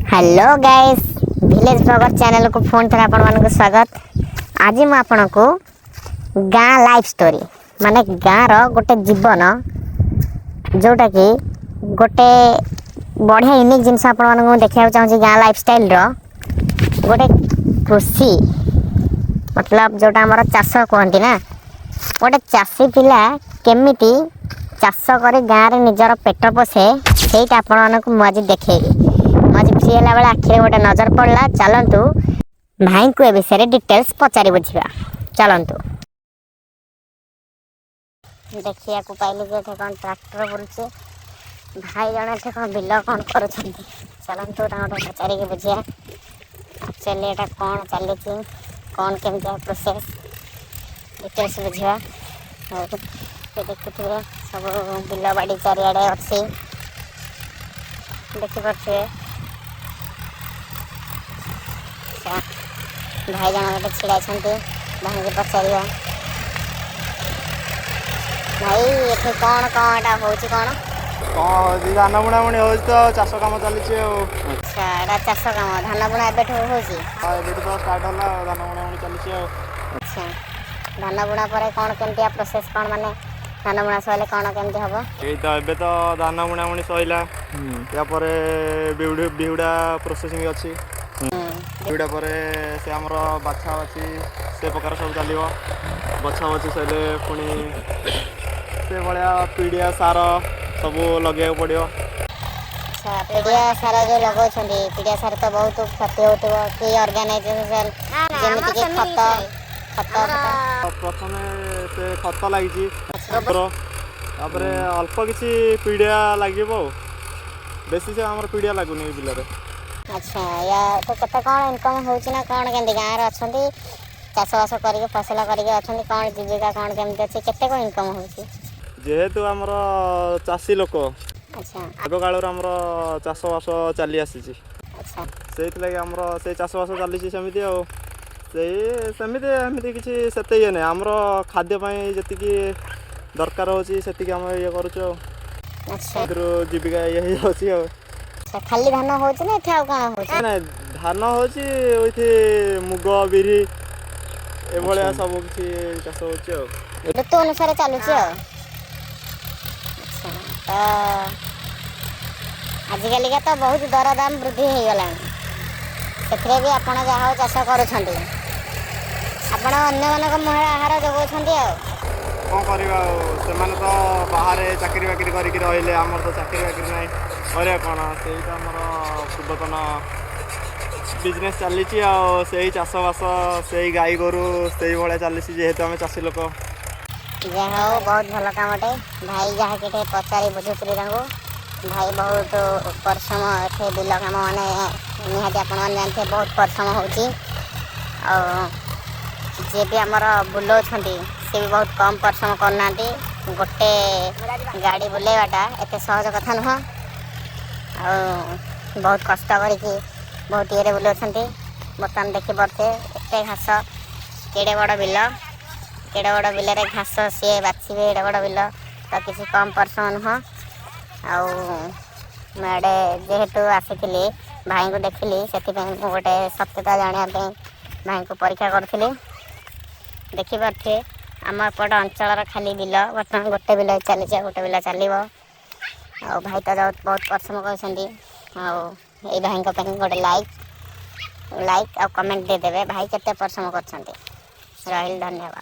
Hello guys, village blogger ଚ୍ୟାନେଲକୁ ପୁଣି ଥରେ ଆପଣମାନଙ୍କୁ ସ୍ୱାଗତ। ଆଜି ମୁଁ ଆପଣଙ୍କୁ ଗାଁ ଲାଇଫ୍ ଷ୍ଟୋରି, ମାନେ ଗାଁର ଗୋଟେ ଜୀବନ, ଯେଉଁଟାକି ଗୋଟେ ବଢ଼ିଆ ୟୁନିକ୍ ଜିନିଷ ଆପଣମାନଙ୍କୁ ମୁଁ ଦେଖିବାକୁ ଚାହୁଁଛି। ଗାଁ ଲାଇଫଷ୍ଟାଇଲର ଗୋଟେ କୃଷି, ମତଲବ ଯେଉଁଟା ଆମର ଚାଷ କୁହନ୍ତି ନା, ଗୋଟେ ଚାଷୀ ପିଲା କେମିତି ଚାଷ କରି ଗାଁରେ ନିଜର ପେଟ ପୋଷେ, ସେଇଟା ଆପଣମାନଙ୍କୁ ମୁଁ ଆଜି ଦେଖେଇବି। ମୁଁ ଆଜି ଫ୍ରି ହେଲା ବେଳେ ଆଖିରେ ଗୋଟେ ନଜର ପଡ଼ିଲା। ଚାଲନ୍ତୁ, ଭାଇଙ୍କୁ ଏ ବିଷୟରେ ଡିଟେଲ୍ସ ପଚାରି ବୁଝିବା। ଚାଲନ୍ତୁ। ଦେଖିବାକୁ ପାଇଲି ଯେ ଏଠି କ'ଣ ଟ୍ରାକ୍ଟର ବୁଲୁଛି। ଭାଇ ଜଣେ ଏଠି କ'ଣ ବିଲ କ'ଣ କରୁଛନ୍ତି। ଚାଲନ୍ତୁ, ତାଙ୍କଠୁ ପଚାରିକି ବୁଝିବା ଆକ୍ଚୁଆଲି ଏଇଟା କ'ଣ ଚାଲିଛି, କ'ଣ କେମିତି ପ୍ରୋସେସ୍, ଡିଟେଲ୍ସ ବୁଝିବା। ଆଉ ସେ ଦେଖୁଥିବେ, ସବୁ ବିଲ ବାଡ଼ି ଚାରିଆଡ଼େ ଅଛି, ଦେଖିପାରୁଥିବେ। ଆଚ୍ଛା, ଭାଇ ଜଣ ଗୋଟେ ଛିଡ଼ା ଅଛନ୍ତି, ଭାଇଙ୍କୁ ପଚାରିବା। ଭାଇ, ଏଠି କ'ଣ କ'ଣ ଏଇଟା ହେଉଛି କ'ଣ? କ'ଣ ହଉଛି? ଧାନ ବୁଣା ବୁଣି ହଉଛି ତ, ଚାଷ କାମ ଚାଲିଛି ଆଉ। ଆଚ୍ଛା, ଏଇଟା ଚାଷ କାମ। ଧାନ ବୁଣା ଏବେଠୁ ହେଉଛି? ଆଉ ଏବେଠୁ ତ ଷ୍ଟାର୍ଟ ହେଲା ଆଉ, ଧାନ ବୁଣା ବୁଣି ଚାଲିଛି ଆଉ। ଆଚ୍ଛା, ଧାନ ବୁଣା ପରେ କ'ଣ କେମିତିଆ ପ୍ରୋସେସ୍ କ'ଣ, ମାନେ ଧାନ ବୁଣା ସରିଲେ କ'ଣ କେମିତି ହବ? ଏଇ ତ ଏବେ ତ ଧାନ ବୁଣା ବୁଣି ସଇଲା। ୟା ପରେ ବିହୁଡ଼ା ପ୍ରୋସେସିଂ ଅଛି। ବିହୁଡ଼ା ପରେ ସେ ଆମର ବାଛା ବାଛି ସେ ପ୍ରକାର ସବୁ ଚାଲିବ। ବଛା ବଛି ସରିଲେ ପୁଣି ସେ ଭଳିଆ ପିଡ଼ିଆ, ସାର ସବୁ ଲଗେଇବାକୁ ପଡ଼ିବ। ଆଚ୍ଛା, ପିଡ଼ିଆ ସାର ଯେଉଁ ଲଗାଉଛନ୍ତି, ପିଡ଼ିଆ ସାର ତ ବହୁତ କ୍ଷତି ହେଉଥିବ କି ଅର୍ଗାନାଇଜେସନ, ଯେମିତିକି ଖତ ଖତ ଫତ? ପ୍ରଥମେ ସେ ଖତ ଲାଗିଛି ଗୋବର, ତାପରେ ଅଳ୍ପ କିଛି ପିଡ଼ିଆ ଲାଗିବ ଆଉ ବେଶୀ ସେ ଆମର ପିଡ଼ିଆ ଲାଗୁନି ଏଇ ବିଲରେ। ଆଚ୍ଛା, ୟା ତ କେତେ କ'ଣ ଇନକମ୍ ହେଉଛି ନା କ'ଣ କେମିତି? ଗାଁରେ ଅଛନ୍ତି, ଚାଷବାସ କରିକି ଫସଲ କରିକି ଅଛନ୍ତି, କ'ଣ ଜୀବିକା କ'ଣ କେମିତି ଅଛି, କେତେ କ'ଣ ଇନକମ୍ ହେଉଛି? ଯେହେତୁ ଆମର ଚାଷୀ ଲୋକ, ଆଗ କାଳରୁ ଆମର ଚାଷବାସ ଚାଲି ଆସିଛି। ସେଇଥିଲାଗି ଆମର ସେଇ ଚାଷବାସ ଚାଲିଛି ସେମିତି ଆଉ ସେଇ ସେମିତି ଏମିତି କିଛି ସେତେ ଇଏ ନାହିଁ। ଆମର ଖାଦ୍ୟ ପାଇଁ ଯେତିକି ଦରକାର ହେଉଛି, ସେତିକି ଆମେ ଇଏ କରୁଛୁ ଆଉ ସେଥିରୁ ଜୀବିକା ଇଏ ହେଇଯାଉଛି ଆଉ। ଆଚ୍ଛା, ଖାଲି ଧାନ ହେଉଛି ନା ଏଠି ଆଉ କ'ଣ ହେଉଛି? ନାଇଁ ନାଇଁ, ଧାନ ହେଉଛି, ୱିଥ୍ ମୁଗ, ବିରି, ଏଭଳିଆ ସବୁ କିଛି ଚାଷ ହେଉଛି ଆଉ। ଋତୁ ଅନୁସାରେ ଚାଲୁଛି ଆଉ। ଆଚ୍ଛା, ତ ଆଜିକାଲିକା ତ ବହୁତ ଦରଦାମ ବୃଦ୍ଧି ହେଇଗଲାଣି, ସେଥିରେ ବି ଆପଣ ଯାହା ହଉ ଚାଷ କରୁଛନ୍ତି, ଆପଣ ଅନ୍ୟମାନଙ୍କ ମୁହଁରେ ଆହାର ଯୋଗାଉଛନ୍ତି ଆଉ। କ'ଣ କରିବା ଆଉ? ସେମାନେ ତ ବାହାରେ ଚାକିରି ବାକିରି କରିକି ରହିଲେ, ଆମର ତ ଚାକିରି ବାକିରି ନାହିଁ। କରିବା କ'ଣ? ସେଇ ତ ଆମର ପୂର୍ବତନ ବିଜନେସ୍ ଚାଲିଛି ଆଉ ସେଇ ଚାଷବାସ, ସେଇ ଗାଈ ଗୋରୁ, ସେଇ ଭଳିଆ ଚାଲିଛି, ଯେହେତୁ ଆମେ ଚାଷୀ ଲୋକ। ଯାହା ହଉ, ବହୁତ ଭଲ କାମଟେ। ଭାଇ ଯାହାକି ଟିକେ ପଚାରି ବୁଝୁଥିଲି ତାଙ୍କୁ, ଭାଇ ବହୁତ ପରିଶ୍ରମ ଏଠି ବିଲ କାମ, ମାନେ ନିହାତି ଆପଣମାନେ ଜାଣିଥିବେ ବହୁତ ପରିଶ୍ରମ ହେଉଛି। ଆଉ ଯିଏ ବି ଆମର ବୁଲଉଛନ୍ତି, ସେ ବି ବହୁତ କମ୍ ପରିଶ୍ରମ କରୁନାହାନ୍ତି। ଗୋଟେ ଗାଡ଼ି ବୁଲେଇବାଟା ଏତେ ସହଜ କଥା ନୁହଁ ଆଉ ବହୁତ କଷ୍ଟ କରିକି ବହୁତ ଇଏରେ ବୁଲଉଛନ୍ତି। ବର୍ତ୍ତମାନ ଦେଖିପାରୁଥିବେ ଏତେ ଘାସ, କେଡ଼େ ବଡ଼ ବିଲ, କେଡ଼େ ବଡ଼ ବିଲରେ ଘାସ ସିଏ ବାଛିବେ। ଏଡ଼େ ବଡ଼ ବିଲ ତ କିଛି କମ୍ ପରିଶ୍ରମ ନୁହଁ। ଆଉ ମୁଁ ଆଡ଼େ ଯେହେତୁ ଆସିଥିଲି, ଭାଇଙ୍କୁ ଦେଖିଲି, ସେଥିପାଇଁ ମୁଁ ଗୋଟେ ସତ୍ୟତା ଜାଣିବା ପାଇଁ ଭାଇଙ୍କୁ ପରୀକ୍ଷା କରୁଥିଲି। ଦେଖିପାରୁଥିବେ, ଆମ ଏପଟ ଅଞ୍ଚଳର ଖାଲି ବିଲ। ବର୍ତ୍ତମାନ ଗୋଟେ ବିଲ ଚାଲିଛି ଆଉ ଗୋଟେ ବିଲ ଚାଲିବ। ଆଉ ଭାଇ ତ ବହୁତ ବହୁତ ପରିଶ୍ରମ କରୁଛନ୍ତି। ଆଉ ଏଇ ଭାଇଙ୍କ ପାଇଁ ଗୋଟେ ଲାଇକ୍ ଲାଇକ୍ ଆଉ କମେଣ୍ଟ ଦେଇଦେବେ। ଭାଇ କେତେ ପରିଶ୍ରମ କରୁଛନ୍ତି। ରହିଲି, ଧନ୍ୟବାଦ।